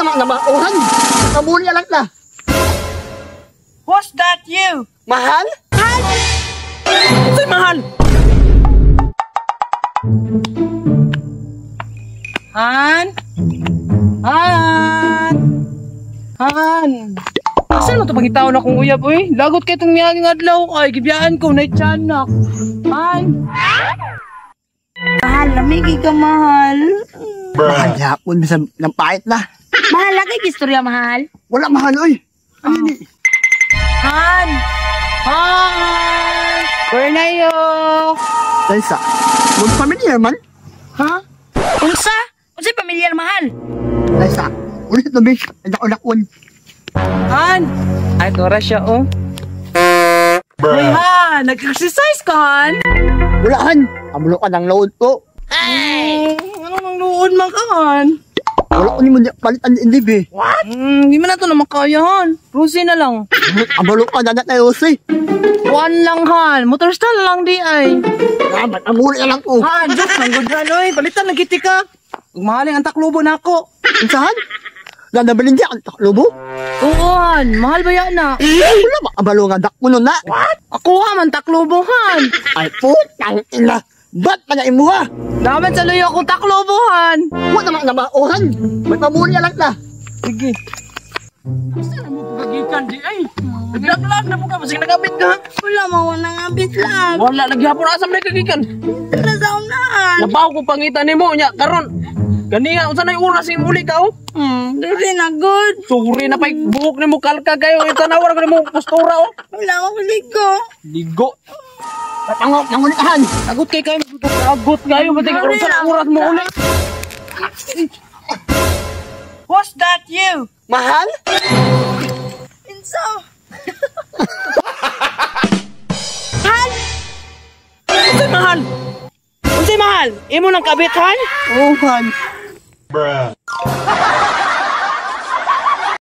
Wala na mauhan. Kabuli lang na. Who's that you? Mahal? Unsay mahal? Han? Han? Han? Asa mo to pangitaon akong uyab oy? Lagot kay tong miaging adlaw ay gibiyaan ko na tiyanak. Han? Mahal, lamigi ka, mahal. Mahal yapon bisan ng pait na. Mahal, lagi istorya, mahal. Wala mahal oy. Ano ni? Han! Han! Where na yo? Liza, mo familiar man? Ha? Unsa? Unsa pamilyar, mahal? Liza, ulit na bi. Ay Han! Ay, tora siya, oh. Hoy, Han! Nag-exercise ka, Han? Wala han. Amulo ka ng load ko. Ay! Ano nang luod man ka, Han? Wala ko nimo palitan ni Liv eh. What? Di man na to na makaya, Han. Rusi na lang. Amulo ka na na Yose. One lang, Han. Motor stand lang di ay. Dapat amuli na lang ko. Han, joke lang good, Han, oy. Palitan lang kiti ka. Mahaling ang taklobo na ako. Unsahan? Nanabalin di ang taklobo? Oo, Han. Mahal ba yan na? Wala ba abalo nga dakmo nun na? What? Ako ha, man taklobo, Han. Ay putang ina. Ba't pa na imuha? Daman sa luyo akong taklobo, Han. Wala naman na mauhan. Ba't mamuli na lang na? Sige. Asa na mo pagagikan di ay? Naglag na po ka, masig nagabit ka. Wala, mawa nang abit lang. Wala, nagyapon asa man kagikan. Tara sa unahan. Nabaw ko pangitan nimo nya karon. Kaniya unsa nay oras imong uli ka oh? Dili na good. Suri na pay buhok nimo kalka kayo tanaw ra nimo postura oh. Wala akong ligo. Ligo. Patangok ng ulikahan. Agot kay kayo agot kayo batik unsa na oras mo uli? Who's that you? Mahal? Insa? Mahal? Unsay mahal? Unsay mahal? Imo nang kabit han? Oo, Han. Bruh.